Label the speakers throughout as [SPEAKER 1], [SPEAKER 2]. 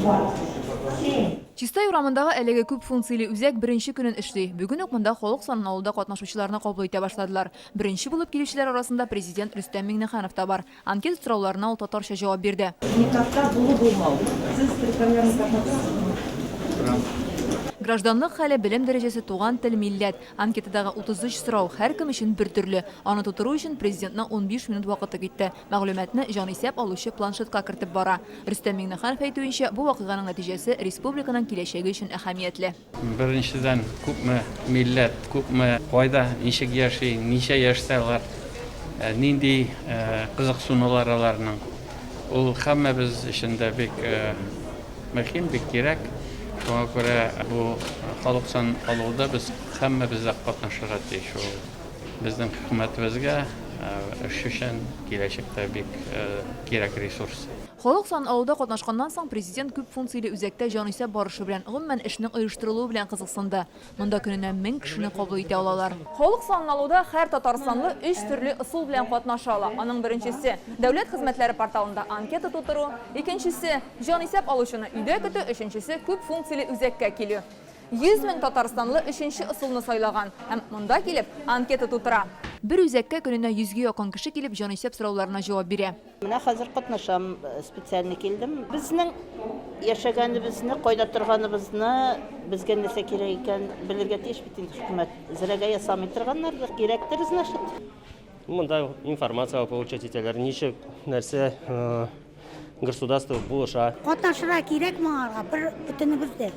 [SPEAKER 1] 27.
[SPEAKER 2] Чистай урамындагы әлеге күп функцияле үзәк беренче көнен эшли. Бүген үк монда халык санын алуда катнашучыларны кабул итә башладылар. Беренче булып килүчеләр арасында Президент Рөстәм Миңнеханов та бар. Анкета сорауларына ул татарча җавап бирде.
[SPEAKER 1] Никахта булу-булмау. Сез теркәлгән никахта торасызмы?
[SPEAKER 3] Торам.
[SPEAKER 2] Гражданлык хәле, белем дәрәҗәсе, туган тел, милләт. Анкетадагы 33 сорау һәркем өчен бертөрле. Аны тутыру өчен Президентның 15 минут вакыты китте. Мәгълүматны җанисәп алучы планшетка кертеп бара. Рөстәм Миңнеханов әйтүенчә, бу вакыйганың нәтиҗәсе республиканың киләчәге өчен әһәмиятле.
[SPEAKER 3] Беренчедән, күпме милләт, күпме, кайда, ничек яши, ничә яшьтә алар, нинди кызыксынулар аларның. Ул һәммәбез өчен дә бик мөһим, бик кирәк. Шуңа күрә бу халык санын алуда без һәммәбез дә катнашырга тиеш. Ул безнең хөкүмәтебезгә эш өчен киләчәктә бик кирәк ресурс.
[SPEAKER 2] Халык санын алуда катнашканнан соң, Президент күп функцияле үзәктә җанисәп барышы белән, гомумән, эшнең оештырылуы белән кызыксынды. Монда көненә 1000 кешене кабул итә алалар. Халык санын алуда һәр татарстанлы өч төрле ысул белән катнаша ала. Аның беренчесе, дәүләт хезмәтләре порталында анкета тутыру, икенчесе, җанисәп алучыны өйдә көтү, өченчесе, күп функцияле үзәккә килү. 100 мең татарстанлы өченче ысулны сайлаган һәм монда килеп, анкета тутыра. Бер үзәккә көненә йөзгә якын кеше килеп, җанисәп сорауларына җавап бирә.
[SPEAKER 4] Менә хәзер катнашам, специально килдем. Безнең яшәгәнебезне, кайда торганыбызны, безгә нәрсә кирәк икән белергә тиеш бит инде хөкүмәт. Зрәгә ясамый торганнардыр, кирәктер, значит.
[SPEAKER 5] Монда информация получать итәләр, ничек, нәрсә государство булыша.
[SPEAKER 6] Катнашырга кирәк моңарга, бер бөтенебез дә,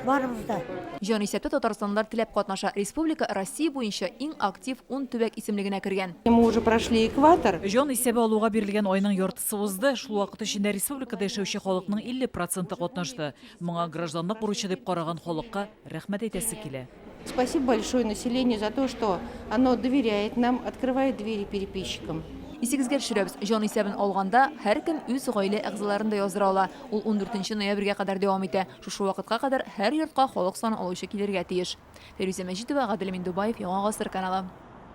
[SPEAKER 6] барыбыз да.
[SPEAKER 2] Җанисәптә татарстанлылар теләп катнаша. Республика Россия буенча иң актив ун төбәк исемлегенә кергән.
[SPEAKER 7] Мы уже прошли экватор.
[SPEAKER 8] Җан исәбе алуга бирелгән айның яртысы узды. Шул вакыт эчендә республикада яшәүче халыкның 50 проценты катнашты. Моңа гражданлык бурычы дип караган халыкка рәхмәт әйтәсе килә.
[SPEAKER 7] Спасибо большое населению за то, что оно доверяет нам, открывает двери переписчикам.
[SPEAKER 2] Исегезгә төшерәбез, җан исәбен алганда, һәркем үз гаилә әгъзаларын да яздыра ала. Ул ундүртенче ноябрьгә кадәр дәвам итә. Шушы вакытка кадәр һәр йортка халык саны алучы килергә тиеш. Фәйрүзә Мәҗитова, Гадел Миндубаев, Яңа Гасыр каналы.